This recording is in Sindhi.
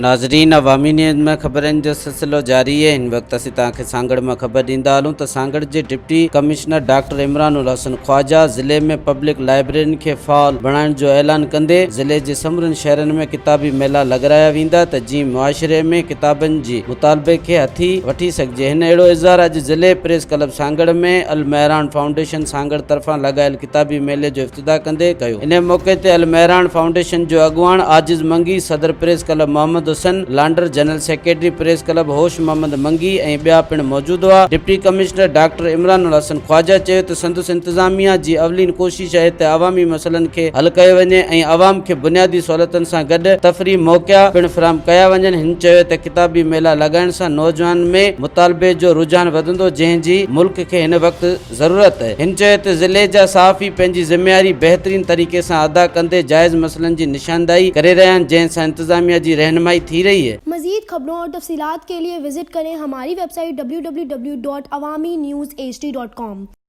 ناظرين عوامي نيوز ۾ خبرن جو سلسلو جاري اهي هن وقت اسين توهان کي سانگهڙ مان خبر ڏيندا هلون ته سانگهڙ جي deputy commissioner doctor Imran ul Hassan Khawaja ضلعي ۾ پبلڪ لائبريرين کي فعال بڻائڻ جو اعلان ڪندي ضلعي جي سمورن شهرن ۾ ڪتابي ميلا لڳرايا ويندا ته جيئن معاشري ۾ ڪتابن جي مطالبي کي هٿي وٺي سگهجي هن اهڙو اظهار اڄ ضلعي press club Sanghar ۾ Almehran foundation Sanghar طرفان لڳايل ڪتابي ميلي جو افتتاح ڪندي ڪيو. انهيء موقعي تي المهراڻ فائونڊيشن جو اڳواڻ عاجز منگي، صدر press club Muhammad Hassan Landar, general secretary press club Hosh Muhammad Mangi ۽ ٻيا پڻ موجود هئا. Deputy commissioner doctor Imran ul Hassan Khawaja چيو ته سندس انتظاميا جي اولين ڪوشش آهي ته عوامي مسئلن کي حل ڪيو وڃي ۽ عوام کي بنيادي سهولتن سان گڏ تفريحي موقعا پڻ فراهم ڪيا وڃن. هن چيو ته ڪتابي ميلا لڳائڻ سان نوجوانن ۾ مطالبي جو رجحان وڌندو جنهن جي ملڪ کي هن وقت ضرورت آهي. هن چيو ته ضلعي جا صحافي پنهنجي ذميواري بهترين طريقي سان ادا ڪندي جائز مسئلن جي نشانداهي ڪري رهيا آهن جنهن سان انتظاميا جي رهنمائي ٿي رهي آهي. مزيد خبرون اور تفصيلات کے لئے وزٽ ڪرين ھماري web site www.awamiNewsHD.com.